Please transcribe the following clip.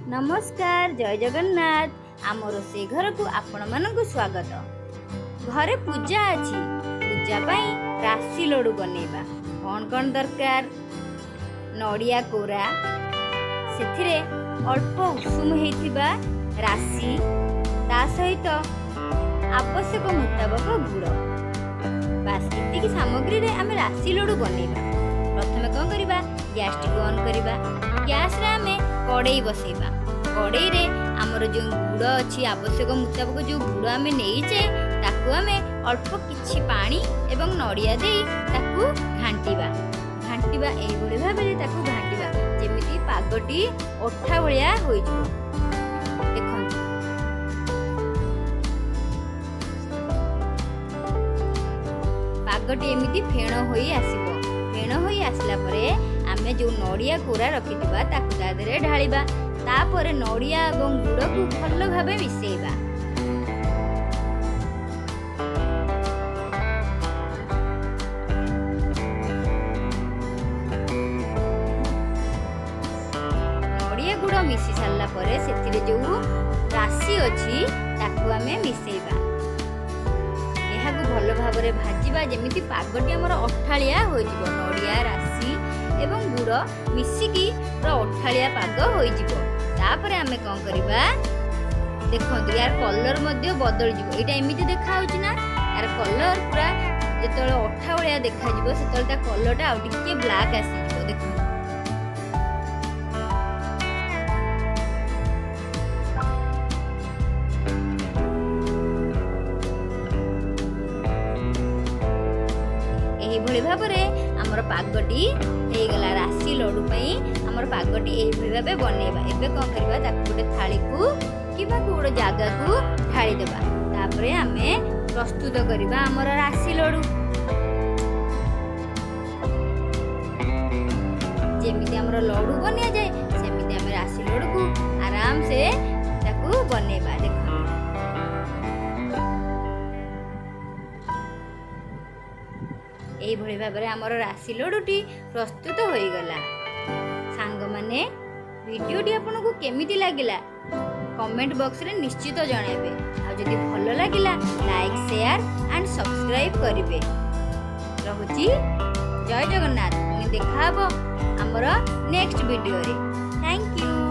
ନମସ୍କାର, ଜୟ ଜଗନ୍ନାଥ। ଆମ ରୋଷେଇ ଘରକୁ ଆପଣମାନଙ୍କୁ ସ୍ୱାଗତ। ଘରେ ପୂଜା ଅଛି। ପୂଜା ପାଇଁ ରାଶି ଲଡ଼ୁ ବନେଇବା। କ'ଣ କ'ଣ ଦରକାର? ନଡ଼ିଆ କୋରା, ସେଥିରେ ଅଳ୍ପ ଉଷୁମ ହେଇଥିବା ରାଶି, ତା ସହିତ ଆବଶ୍ୟକ ମୁତାବକ ଗୁଡ଼। ବାସ୍, ଏତିକି ସାମଗ୍ରୀରେ ଆମେ ରାଶି ଲଡ଼ୁ ବନେଇବା। ପ୍ରଥମେ କ'ଣ କରିବା? ଗ୍ୟାସଟିକୁ ଅନ୍ କରିବା। ଗ୍ୟାସରେ ଆମେ କଡ଼େଇ ବସେଇବା। କଡ଼େଇରେ ଆମର ଯେଉଁ ଗୁଡ଼ ଅଛି, ଆବଶ୍ୟକ ମୁତାବକ ଯେଉଁ ଗୁଡ଼ ଆମେ ନେଇଛେ, ତାକୁ ଆମେ ଅଳ୍ପ କିଛି ପାଣି ଏବଂ ନଡ଼ିଆ ଦେଇ ତାକୁ ଘାଣ୍ଟିବା। ଘାଣ୍ଟିବା, ଏଇଭଳି ଭାବରେ ତାକୁ ଘାଣ୍ଟିବା ଯେମିତି ପାଗଟି ଅଠା ଭଳିଆ ହୋଇଯିବ। ଦେଖନ୍ତୁ, ପାଗଟି ଏମିତି ଫେଣ ହୋଇ ଆସିବ। ଫେଣ ହୋଇ ଆସିଲା ପରେ ଆମେ ଯେଉଁ ନଡ଼ିଆ କୋରା ରଖିଥିବା, ତାକୁ ତା ଦେହରେ ଢାଳିବା। ତାପରେ ନଡ଼ିଆ ଏବଂ ଗୁଡ଼କୁ ଭଲ ଭାବେ ମିଶାଇବା। ନଡ଼ିଆ ଗୁଡ଼ ମିଶି ସାରିଲା ପରେ ସେଥିରେ ଯେଉଁ ରାଶି ଅଛି, ତାକୁ ଆମେ ମିଶାଇବା। ଏହାକୁ ଭଲ ଭାବରେ ଭାଜିବା, ଯେମିତି ପାଗଟି ଆମର ଅଠାଳିଆ ହୋଇଯିବ। ନଡ଼ିଆ, ରାଶି ଏବଂ ଗୁଡ଼ ମିଶିକି ପୁରା ଅଠାଳିଆ ପାଗ ହୋଇଯିବ। ତାପରେ ଆମେ କ'ଣ କରିବା? ଦେଖନ୍ତୁ, ୟାର କଲର୍ ମଧ୍ୟ ବଦଳିଯିବ। ଏଇଟା ଏମିତି ଦେଖାହେଉଛି ନା, ୟାର କଲର୍ ପୁରା ଯେତେବେଳେ ଅଠା ଭଳିଆ ଦେଖାଯିବ, ସେତେବେଳେ ତା କଲର୍ଟା ଆଉ ଟିକେ ବ୍ଲାକ୍ ଆସିଯିବ। ଦେଖନ୍ତୁ, ଏହିଭଳି ଭାବରେ ଆମର ପାଗଟି ହେଇଗଲା। ରାଶି ଲଡ଼ୁ ପାଇଁ ଆମର ପାଗଟି ଏହିଭଳି ଭାବେ ବନେଇବା। ଏବେ କ'ଣ କରିବା? ତାକୁ ଗୋଟେ ଥାଳିକୁ କିମ୍ବା ଗୋଟେ ଜାଗାକୁ ଢାଳିଦେବା। ତାପରେ ଆମେ ପ୍ରସ୍ତୁତ କରିବା ଆମର ରାଶି ଲଡ଼ୁ। ଯେମିତି ଆମର ଲଡ଼ୁ ବନିଆଯାଏ, ସେମିତି ଆମେ ରାଶି ଲଡ଼ୁକୁ ଆରାମସେ ତାକୁ ବନେଇବା। ଦେଖନ୍ତୁ, ଏଇଭଳି ଭାବରେ ଆମର ରାଶି ଲଡ଼ୁଟି ପ୍ରସ୍ତୁତ ହୋଇଗଲା। ସାଙ୍ଗମାନେ, ଭିଡ଼ିଓଟି ଆପଣଙ୍କୁ କେମିତି ଲାଗିଲା, କମେଣ୍ଟ ବକ୍ସରେ ନିଶ୍ଚିତ ଜଣାଇବେ। ଆଉ ଯଦି ଭଲ ଲାଗିଲା, ଲାଇକ୍, ସେୟାର ଆଣ୍ଡ ସବସ୍କ୍ରାଇବ୍ କରିବେ। ରହୁଛି, ଜୟ ଜଗନ୍ନାଥ। ପୁଣି ଦେଖାହବ ଆମର ନେକ୍ସଟ ଭିଡ଼ିଓରେ। Thank you.